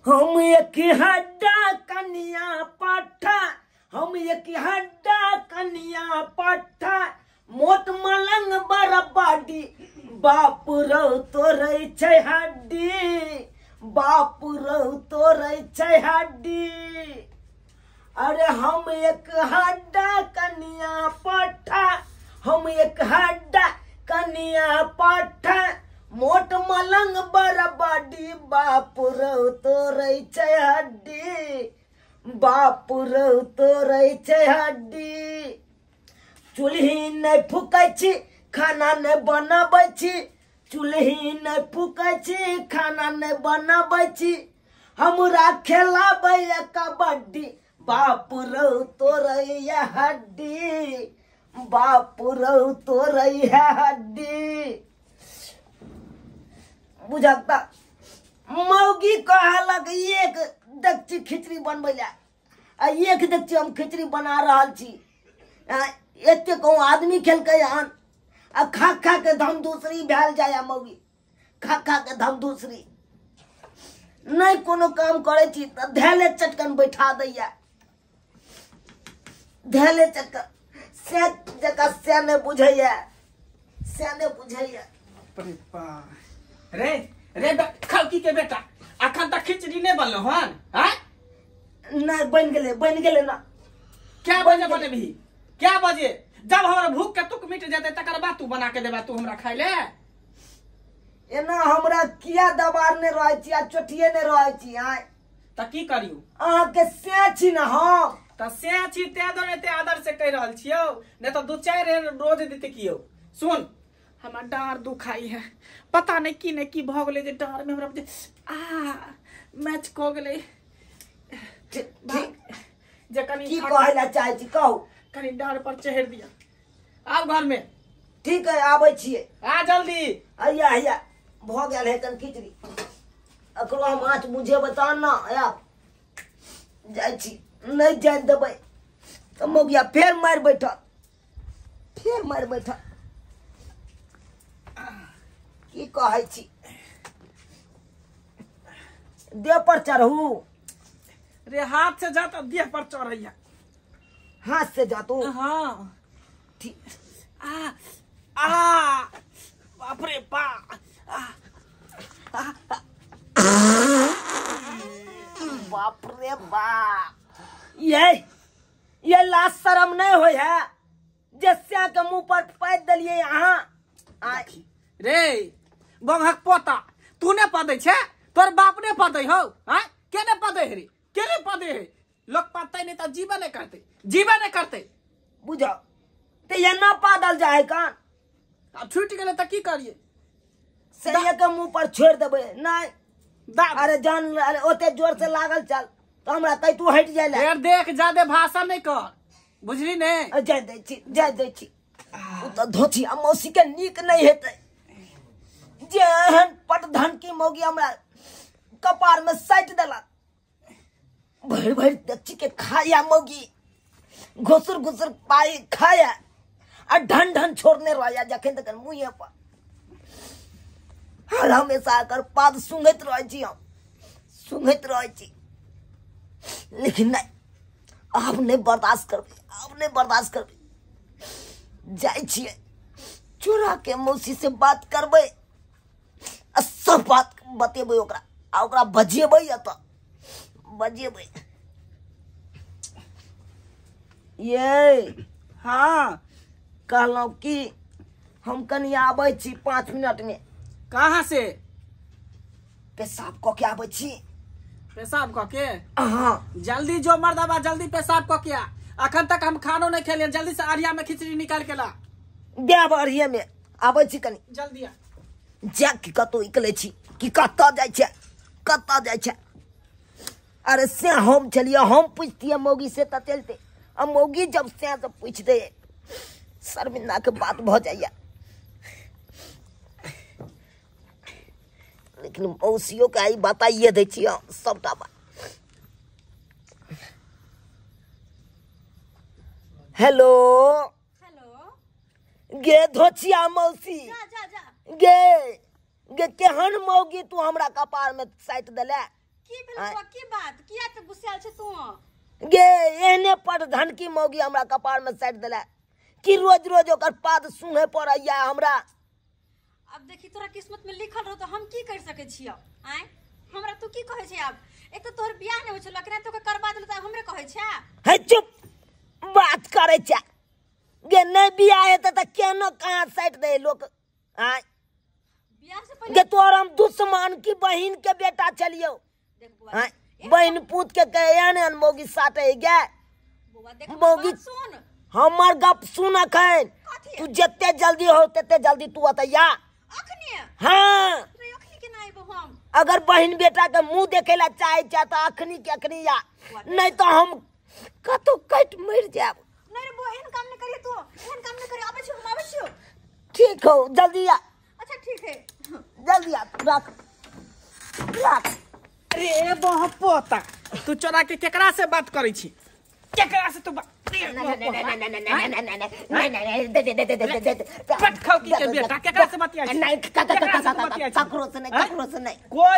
हम एक हड्डा कनिया पट्ठा, हम एक हड्डा कनिया पट्ठा, मोट मलंग बरबादी, बाप रौ तोरै छै हड्डी, बाप रौ तोरै छै हड्डी। अरे हम एक हड्डा कनिया पट्ठा, हम एक हड्डा कनिया पट्ठा, मोट मलंग बरबादी, बाप रौ तोरै छै हड्डी, बाप रौ तोरै छै हड्डी। चूल्ही नहि फूकै छी, खाना नहि बनाबै छी, चूल्ही नहि फूकै छी, खाना नहि बनाबै छी, हमरा खेलाबैया कबड्डी, बाप रौ तोरैया हड्डी, बाप रौ तोरैया हड्डी। बुझक त मौगी कहलक एक देखची खिचड़ी बनबै लए, आ एक देखची हम खिचड़ी बना रहल छी, एते कहूँ आदमी खेलकै हन, आ खा खा के धम दूसरी भेल जाय मौगी, खा खा के धम दूसरी। नहि कोनो काम करै छी तऽ धैले चटकन बैठा दैया, धैले चटकन से जकाँ से नहि बुझैया, से नहि बुझैया। रे रे खौकी के बेटा, अखन तक खिचड़ी नहि बनलो हन? आँय नहि बनि गेलै, बनि गेलै ना। क्या बजे बनेबही? क्या बजे? जब हमरा भूख के तुक मिट जेतै तकर बाद तू बना के देबा, तू हमरा खाय ले। एना हमरा किया दबारने रहै छी आ चोटिएने रहै छी? आँय तऽ की करियौ? अहाँके से छी ने हम तऽ से छी, तें दुआरे एते आदर से कहि रहल छियौ, नहि तऽ 2-4 रोज देते कियौ। सुन, हमरा डाँर दुखाई है, पता नहीं की नहीं की भऽ गेलै जे डाँर में हमरा आ मैच कऽ गेलै। ठीक जे कनी की कहै लए चाहै छी कहू? कनी डाँर पर चढ़ि दिअ। आब घर में। ठीक है, आबै छियै। आ जल्दी। हैया हैया भऽ गेल हेतन खिचड़ी, एकरो हम आँच बुझेबै तहन ने। आयब जाइ छी, नहि जाय देबै तऽ मौगिया फेर मारि बैठत, फेर मारि बैठत। की कहै छी? देह पर चढ़ू? रे हाथ से जा तऽ देह पर चढ़ैया। हाथ से जा तू? हाँ ठीक। आ आ बाप रे बा, बाप रे बाप, ये लाज शरम नहीं होय है जे स्या के मुंह पर पैद देलिए अहाँ? रे बंगहक पोता, तू ने पदै छे, तोर बाप ने पदै हौ? आँय के ने पदै हे रे, के ने पदै हे? लोक पतै नहीं तऽ जीबे नहीं करतै, जीबे नहीं करतै। बुझो तऽ एना पादल जाय कान? आब छूटि गेलै तऽ की करियै? सैया के मुंह पर छोड़ि देबै? नहीं। अरे जान, अरे ओते जोर से लागल चल तऽ हमरा कहि तू हटि जाय ले। फेर देख, जादे भाषण नहीं कर, बुझली ने? जाय दै छी, जाय दै छी। ओ तऽ धोछिया मौसी के नीक नहीं हेतै जे एहन पटधन की मौगी हमरा कपार में साटि देलक। भरि भरि देखची के खाया मौगी, घुसुर घुसुर पाई खाया आ ढन ढन छोड़ने रहया जखन तखन मुँहे पर। हर हमेशा एकर पाद सूंघैत रहै छी हम, सूंघैत रहै छी, लेकिन नहीं, आब नहीं बर्दाश्त करबै, आब नहीं बर्दाश्त करबै। जाइ छियै चोरा के मौसी से बात करबै आ सब बात बतेबै ओकरा, आ ओकरा बजेबै, एतऽ बजेबै। ये हाँ कहलहुँ कि हम कनि आबै छी 5 मिनट में। कहाँ से? पेशाब कऽ के आबै छी। पेशाब कऽ के? हाँ। जल्दी जो मर्दाबा, जल्दी पेशाब कऽ के आ, अखन तक हम खानो नहीं खेलिए, जल्दी से अरिया में खिचड़ी निकाल के ला। देब अरिया में, आबै छी कनि जल्दी आ। जा कि कतौ निकलै छी कि कतऽ जाइ छै, कतऽ जाइ छै? अरे से हम छलियै, हम पूछतियै मौगी से तऽ चलते, आ मौगी जब से पूछि दे शर्मिंदा के बात भऽ जाइया। लेकिन मौसियो के आई बताइए दै छियै सबटा बात। हेलो हेलो, गे धोछिया मौसी, जा जा जा। गे गे केहन मौगी तू हमरा कपार में साटि देले? की भेल बौआ, की बात, किया त गुस्सायल छै तू? गे एहने पर धनकी मौगी हमरा कपार में साटि देला कि रोज रोज ओकर पाद सुने पड़ैया हमरा। अब देखी तोरा किस्मत में लिखल रहो तो हम की कर सके छियो? आय हमरा तू की कहै छै? आब एक तो तोहर बियाह नै होइ छलो, केना तोके करबा देल त हमरे कहै छै? हे चुप बात करै छै गे, नहीं बियाह हेतै त केना कहाँ साटि दे लोक? आय बियाह से पहिले गे तोहर हम दुश्मन की बहिन के बेटा छलियौ। देख बुआ, बहिन पूत के एहन एहन मौगी साटे गे। बुआ देख मौगी सुन, हमर गप सुन अखन, तू जते जल्दी हो तते जल्दी तू अतैया अखनी। हाँ रे अखनी केना आइबो हम? अगर बहिन बेटा के मुंह देखे ला चाहे छै त अखनी के अखनी या, नहीं तो हम कतौ कटि मरि जायब। नहीं रे बुआ, एहन काम नहीं करिए तू, एहन काम नहीं करिए। आबै छियो हम, आबै छियो। ठीक हो जल्दी आ। अच्छा ठीक है जल्दी आ, रख रख। अरे बह पोता, तू चोरा के केकरा से बात करै छी? केकरा से तू बात? कोई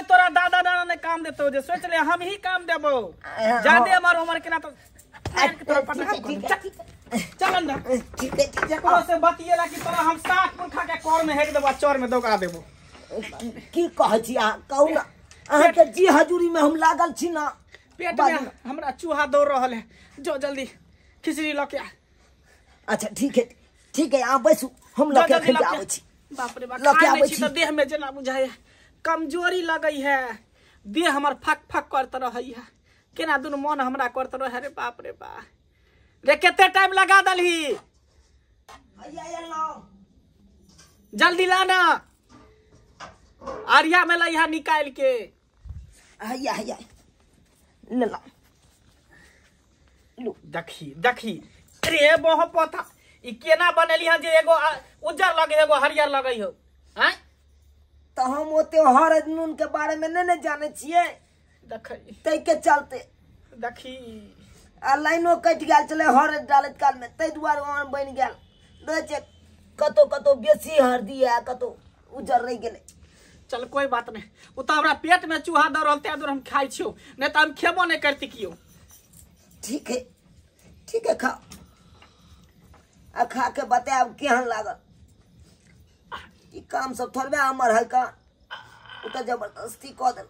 तोरा दादा नाना ने काम देतो जे सोच ले हम ही काम देबो, जादे हमर उमर केना तो चल अंदर। ठीक है केकरो से बतियेला कि तोरा हम 7 पुरखा के कर में हेक देबो, चोर में दौगा देबो। की कहै छी अहाँ? कहू ना, अहाँ के जी हजूरी में हम लागल छी ना, पेट में हमरा चूहा दौड़ रहल है, जो जल्दी खिचड़ी लऽ के आ। अच्छा ठीक है ठीक है, अहाँ बैसू, हम लऽ के अखन आबै छी। बाप रे बाप, लऽ के आबै छी त देह में जेना बुझाय कमजोरी लगै है, देह हमर फक फक करत रहै है, केना दुनू मन हमरा करत रहै। रे बाप रे बा, रे कते टाइम लगा दलही? जल्दी ला ना, आरिया में लइहा निकाल के। हैया हैया ले ला। देखी देखी, अरे बह पोता, ई केना बनेली हन जे एगो उज्जर लगे एगो हरियर लगे हो? आय त हम ओते हरद नून के बारे में नहीं ने जाने छियै, देखी तै के चलते। देखी आ लाइनो कटि गेल छलै हरद डालैत काल में, तै दुआरे ओहन बनि गेल। देखै छियै कतौ कतौ बेसी हरदी आ कतौ उज्जर रहि गेलै। चल कोई बात नहीं, ओ तो हमरा पेट में चूहा दऽ रहल तै दुआरे हम खाइ छियौ, नहीं त हम खेबो नहीं करती कियो। ठीक है ठीक है, खाओ आ खा के बतायब केहन लागल। ई काम सब थोड़बे हमर है का, ओ त जबरदस्ती कऽ देल।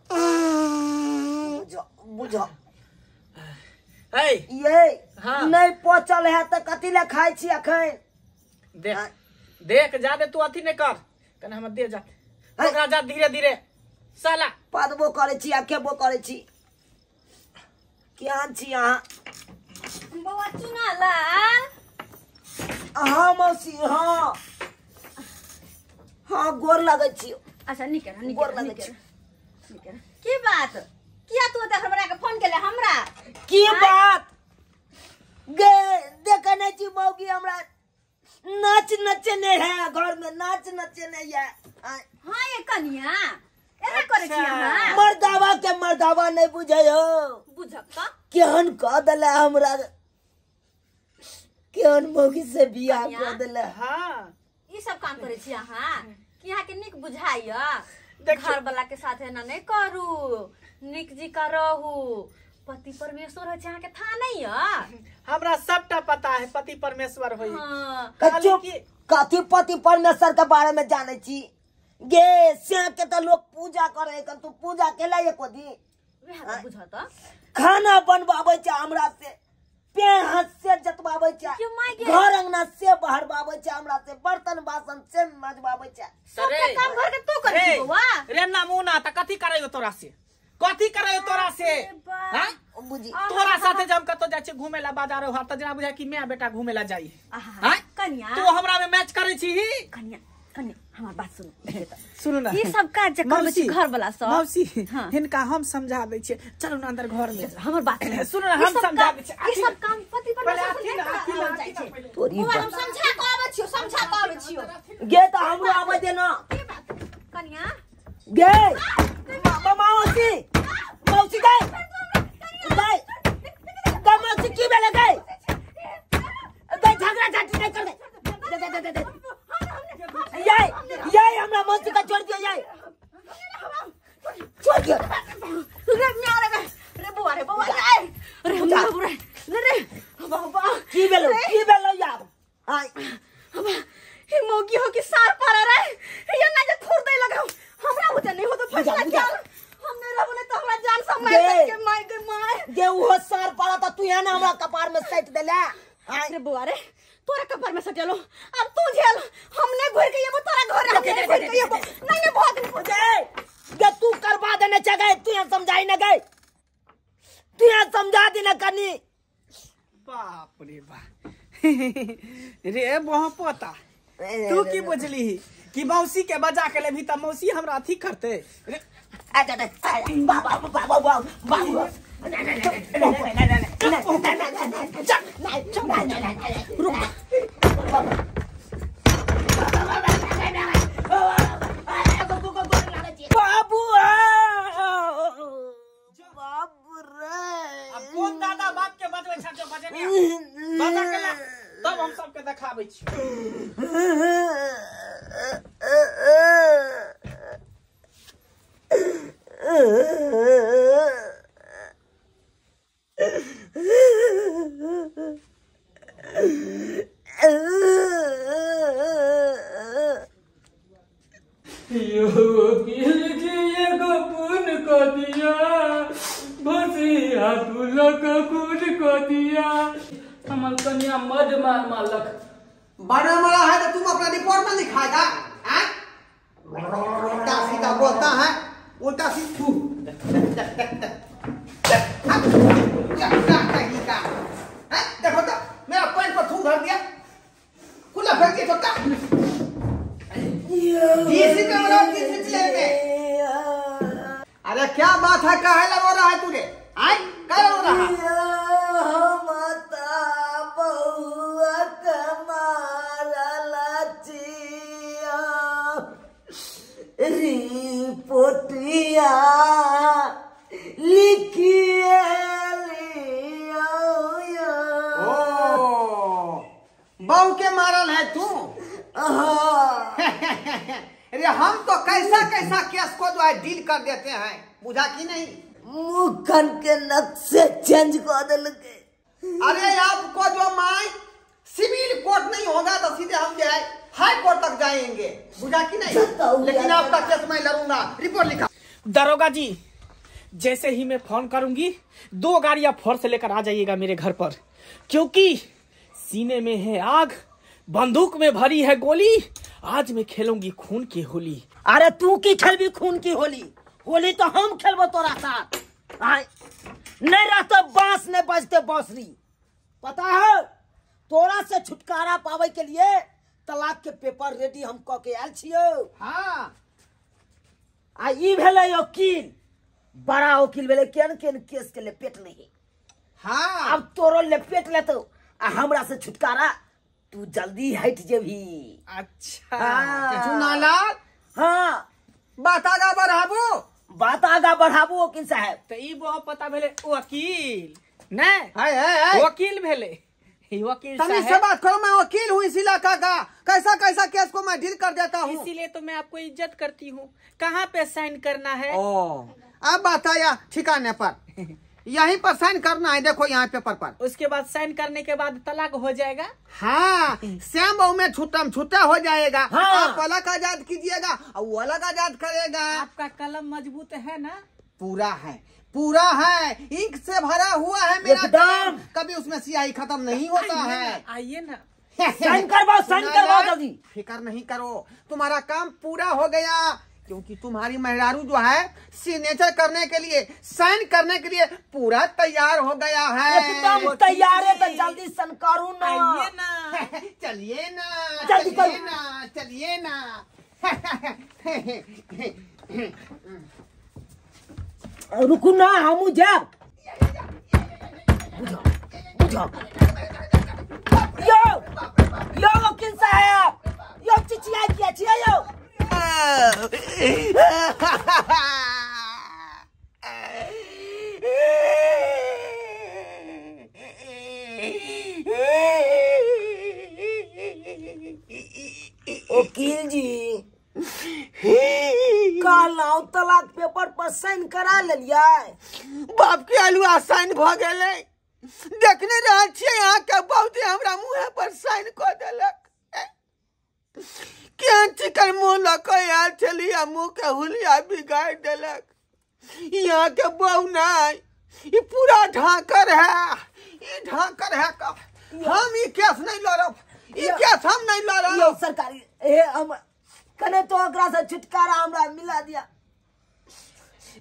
बुझो बुझो है ये हाँ। नहीं पचल है त कथी ले खाइ छी अखन? देख देख, जादे तू अथी नहीं कर, कने हमर दे जा ओकरा, जा धीरे धीरे साला। पदबो करै छी आ खेबो करै छी। केहन छी अहाँ? बौआ चुना लाल। हाँ मौसी, हाँ हाँ गोर लगै छी। अच्छा निक रह, निक गोर लगै छी। की बात, किया तू ओते हड़बड़ा के फोन केले हमरा? की बात गे, देखे नहीं छी मौगी हमरा नाच नचने है घर में, नाच नचने है। हाँ ये कनिया एना करै छी अहाँ? मर्दावा के मर्दावा नहीं बुझै हो। बुझब त केहन कह देला हमरा, केहन मौगी से बियाह कह देला। हाँ ई सब काम करै छी अहाँ कि अहाँ के नीक बुझाइया? घर वाला के साथ एना नहीं करू, नीक जी का रहू, पति परमेश्वर होइ छै, अहाँ के था नहीं है? हमरा सबटा पता है पति परमेश्वर होइ। हाँ। कथी पति परमेश्वर के बारे में जानै छी गे? से के त लोग पूजा करे, तू पूजा केला एको दिन? वएह बुझ त खाना बनबाबै छै हमरा से, पेड़ हाथ से जतबाबै छै, घर अंगना से बहरबाबै छै हमरा से, बर्तन बासन से मजबाबै छै। सबटा काम घर के तू करै छी बौआ? रे नमूना त कथी करैयो तोरा से, कथी करैयो तोरा से? हां बुझी तोरा साथे जब कतौ जाइ छी घुमे ला बाजार हाट त जेना बुझाय कि मैं बेटा घुमे ला जाइ। हां कनिया तू हमरा में मैच करै छी। कनिया कनिया हमर बात सुनू, सुनू ना, ई सब काज जे करबै छी घर वाला सब। मौसी हिनका हम समझा दै छियै, चलू ना अंदर घर में। हमर बात सुनू ना, हम समझा दै छियै। ई सब काम पति परमेश्वर से जाइ छै। तोरी हम समझा के आबै छियौ, समझा के आबै छियौ गे त हमरो आबै दे ना। की बात कनिया गे? मौसी मौसी गए गए गए मौसी की भेलै गए गए झगड़ा झाटी नहीं कर दे दे दे दे दे ये ये हमरा मौसी का छोड़ दियो, ये छोड़ दियो। रे म्यार समय के my के my गे उहो सर पड़ा त तू यहाँ ना हमरा कपार में सट देला। अरे बुआ रे तोरा कपार में सटेलो अब तू झेल, हम नहीं घुर के ये तोरा घर हम नहीं घुर के ये नहीं नहीं बहुत गे गे तू करवा देने चगे, तू यहाँ समझाई ना गए, तू यहाँ समझा देना कनी। बाप रे बाप रे बहुत पता तू की बुझली कि मौसी के बजा के लेभी त मौसी हमरा अथी करते। बाबू बाबू रे अब कौन दादा बाप के बजबै छ जो बजने बजा के ला तब हम सबके देखाबै छी। यो वकील जी एगो पुन को दिया भसिया फूलक खून को दिया। हमर कन्या मड मार मारलक। बड़ा मारा है तो तुम अपना रिपोर्ट में लिखाएगा। उल्टा सीधा बोलता है, उल्टा सीधा। देखो तो मेरा पैंट पर थूक भर दिया, खुला फेंक दिया छोटा। अरे क्या बात है, काहे ला रो रहा है तूने? आए काहे रो रहा है? माता बहुआ कमारा लचिया रिपोर्टिया लिखिए लिया। ओ बहू के मारल है तू? अरे हम तो कैसा कैसा केस को जो है डील कर देते हैं, बुझा कि नहीं? मुखन के नक्शे चेंज कर देलके। अरे आपको जो my civil court नहीं होगा तो सीधे हम जो है हाई कोर्ट तक जाएंगे, बुझा कि नहीं? लेकिन आपका केस मैं लड़ूंगा, रिपोर्ट लिखा। दरोगा जी जैसे ही मैं फोन करूंगी 2 गाड़ियां फोर्स लेकर आ जाइएगा मेरे घर पर, क्योंकि सीने में है आग, बंदूक में भरी है गोली, आज मैं खेलूंगी खून की होली। अरे तू की खेलबी खून की होली? होली तो हम खेलबो तोरा साथ। नहीं रहते बांस नहीं बजते बांसुरी। पता है तोरा से छुटकारा पावे के लिए तलाक के पेपर रेडी हम क के आयल छियो। हाँ आ ई भेलै वकील, बड़ा वकील भेलै, केन केन केस के लपेट नहीं। हाँ अब तोरो लपेट लेतो आ हमरा से छुटकारा तू जल्दी हट जेबी। अच्छा चुनालाल। हाँ बात आगा बढ़ाबू, बात आगा बढ़ाबू वकील साहब। तो ई बहुत पता भेले वकील नहीं है, है, है। वकील भेले वकील साहब से बात करो, मैं वकील हूँ इस इलाका का, कैसा कैसा केस को मैं डील कर देता हूँ, इसीलिए तो मैं आपको इज्जत करती हूँ। कहाँ पे साइन करना है? ओ अब बताया ठिकाने पर, यहीं पर साइन करना है, देखो यहाँ पेपर पर। उसके बाद साइन करने के बाद तलाक हो जाएगा। हाँ श्याम बहु में छुटम छुटा हो जाएगा। हाँ। आप अलग आजाद कीजिएगा और वो अलग आजाद करेगा। आपका कलम मजबूत है ना? पूरा है, पूरा है, इंक से भरा हुआ है मेरा कलम, कभी उसमें स्याही खत्म नहीं होता है। आइए ना साइन करवाओ, साइन करवाओ जल्दी। फिक्र नहीं करो, तुम्हारा काम पूरा हो गया, क्योंकि तुम्हारी मेहरारू जो है सिग्नेचर करने के लिए, साइन करने के लिए पूरा तैयार हो गया है। एकदम तैयार है तो जल्दी साइन करू ना। आइए ना चलिए ना, जल्दी चलिए ना, चलिए ना। रुकू ना, हम जाब। बुझो बुझो यो यो वकील साहब, यो चिचिया किया छिया यो। वकील जी कहलहुँ तलाक पेपर पर साइन करा लेलियै। बाप के आलुआ साइन भ गेलै, देखने रहल छियै अहाँ के बहुते हमरा मुँह पर साइन कऽ देलक। केहन चिकन मुँह लऽ कऽ आयल छलियै, मुँह के हुलिया बिगाड़ि देलक। यहाँ के बहू नहीं, ये पूरा ढाकर है, ये ढाकर है का। हम ये केस नहीं लड़ब, ये केस हम नहीं लड़ब। सरकारी ए हम कने तो एकरा से छुटकारा हमरा मिला दिया।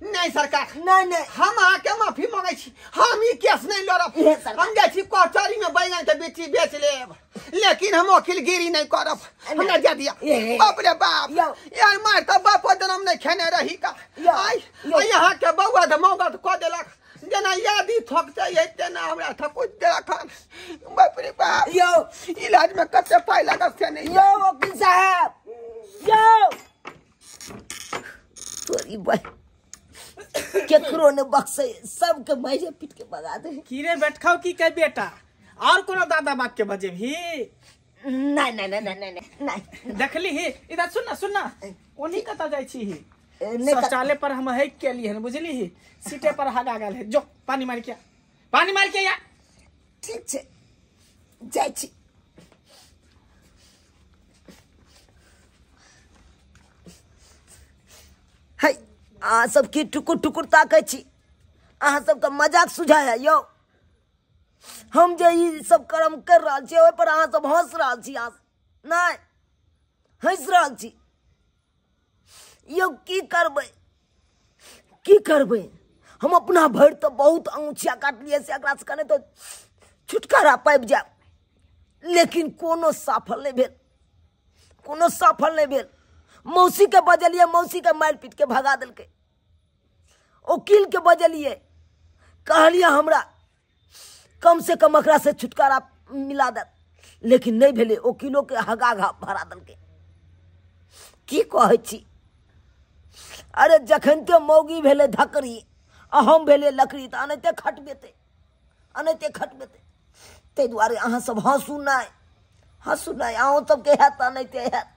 नहीं सरकार, नहीं नहीं, हम आके माफी मांगे छी, हम ई केस नहीं लड़ब। हम जाइ छी कचहरी में बैगन के बेची बेच लेब, लेकिन हम वकीलगिरी नहीं करब। हमरा जा दिया। बाप रे बाप, यार मार तो बापो जनम नहीं खेने रही का। आई यहाँ के बउआ धमौगा कऽ देलक, जेना यादी थक जाइ तेना हमरा थकुच देलक। बाप रे बाप, यौ इलाज में कते पाइ लागत से नहीं। यौ वकील साहब, यौ तोरी बा केकरो ने बक्से सबके माइरे पीट के भगा दे। की रे बैठखाओ की कह बेटा, और कोनो दादा बाप के बजेबही? नहीं नहीं नहीं नहीं नहीं, देखली ही इधर सुन ना, सुन ना, ओनी कत जाय छी ही? शौचालय पर हम हैक के लिए हन, बुझली ही? सीटे पर हगा गेल है, जो पानी मार के, पानी मार के या। ठीक छै, जाय छी। है अहाँ सब की टुकुर टुकुर ताकै छी, अहाँ सबके मजाक सुझाय यौ। हम जे ई सब कर्म कर रहल छी ओहि पर अहाँ सब हंस रहल छी, अहाँ नहीं हंस रहल छी यौ। की करबै, की करबै, हम अपना भरि तऽ बहुत अंगूठिया काटलियै से एकरा से कने तो छुटकारा पाबि जायब, लेकिन कोनो सफल नहीं भेल, कोनो सफल नहीं भेल। मौसी के बजलिए, मौसी के मारि पीट के भगा देलकै। वकील के बजलिए, कहलिए हमरा कम से कम एकरा से छुटकारा मिला दे, लेकिन नहीं भेलै, वकीलो के हगा घा भरा देलकै। की कहै छी, अरे जखन ते मौगी भेलै धकरी आ हम भेलै लकड़ी, तऽ अनैते खटबेतै, अनैते खटबेतै। ताहि दुआरे अहाँ सब हँसू नहि, हँसू नहि, अहूँ सबके हैत तऽ अनैते हैत।